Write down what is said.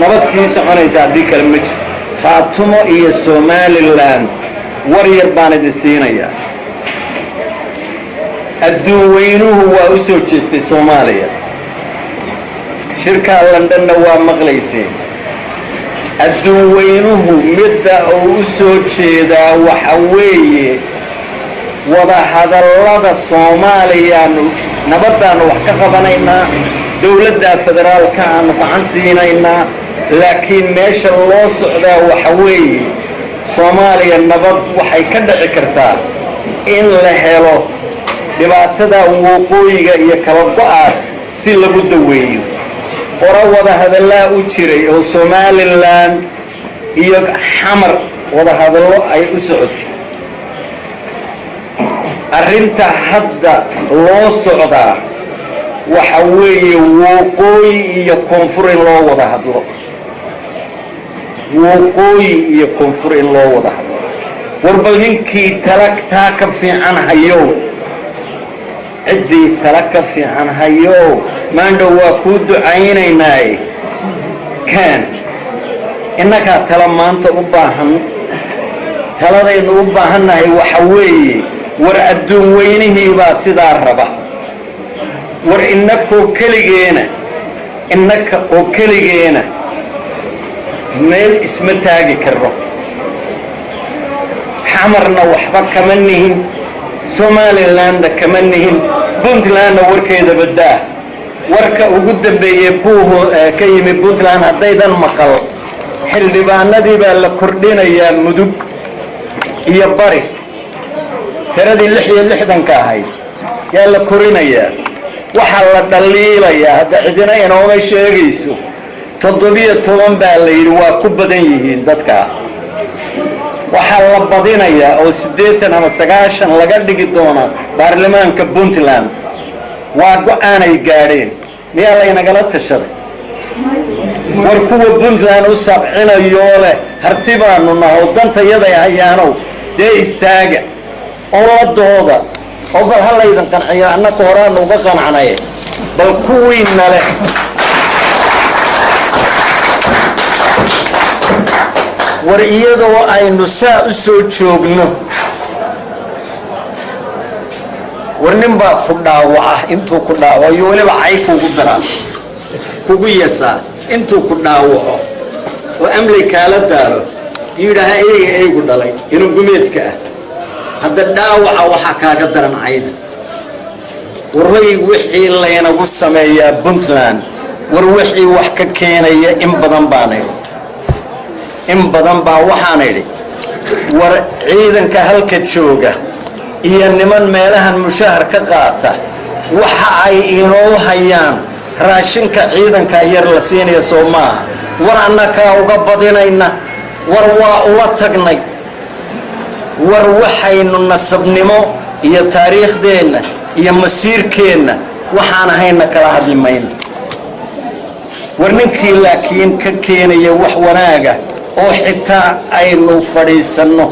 Nabad sii soconaysa haddii kale ma jiro. Khaatumo iyo Somaliland, war yar baan idin siinayaa. Adduun weynuhu waa u soo jeestay Soomaaliya. Shirkaa Londonna waa maqlayseen. Adduun weynuhu midda uu u soo jeedaa waxa weeye wadahadallada Soomaaliyaanu nabaddaannu wax ka qabanaynaa, dowladda federaalka aanu gacan siinaynaa, laakiin meesha loo socdaa waxa weeye Soomaaliya nabad waxay ka dhici kartaa in la helo dhibaatada waqooyiga iyo kala go-aas si lagu daweeyo. Hore wadahadallaa u jiray oo Somaliland iyo Xamar wadahadallo ay u socotay. Arrinta hadda loo socdaa waxa weeye waqooyi iyo koonfur in loo wada hadlo, waqooyi iyo koonfur in loo wada hadlo. War bal ninkii tala taa ka fiican hayow, ciddii tala ka fiican hayow, maandhow waa kuu ducaynaynaaye. Kaan innagaa tala maanta u baahan. Taladaynu u baahannahay waxa weeye, war adduun weynihiibaa sidaa raba. War innakoo keligeena, innaka oo keligeena meel isma taagi karno. Xamarna waxba kama nihin, Somalilandna kama nihin, Puntlandna warkeeda badaa. Warka ugu dambeeyey buuhu ka yimi Puntland haddaydan maqal, xildhibaanadii baa la kordhinayaa Mudug iyo Bari. Tiradii 66-ka ahayd yaa la korinayaa. Waxaa la dhaliilayaa hadda, cidina inooma sheegayso, 17 baa la yidhi waa ku badan yihiin dadkaa. Waxaa la badinayaa oo 80 ama 90 laga dhigi doonaa baarlamaanka Puntland. Waa go-aanay gaadheen. Miyaa laynagala tashaday? War kuwa Puntland u sabcinayoo leh harti baanu naho, dantayaday hayaanow, dee istaaga oo la dooda oo bal ha laydin qanciyo. Annaka horaanu uga qancnay. Bal kuwiina leh, war iyadoo aynu saa u soo joogno, war nin baa ku dhaawaca, intuu ku dhaawaco iyo weliba cay kugu daraa, kugu yasaa, intuu ku dhaawaco oo amley kaala daalo, yidhaaha eyga eygu dhalay inuu gumeedka ah. Hadda dhaawaca waxaa kaaga daran cayda. Warray wixii laynagu sameeyaa Puntland, war wixii wax ka keenaya in badan baan idhi, in badan baa waxaan idhi, war ciidanka halka jooga iyo niman meelahan mushahar ka qaata waxa ay inoo hayaan, raashinka ciidanka yar la siinaya soo maaha? War annakaa uga badinayna. War waa ula tagnay. War waxaynu nasabnimo iyo taariikhdeenna iyo masiirkeenna waxaan ahayna kala hadli mayno. War ninkii laakiin ka keenaya wax wanaaga oo xitaa aynu fadhiisanno.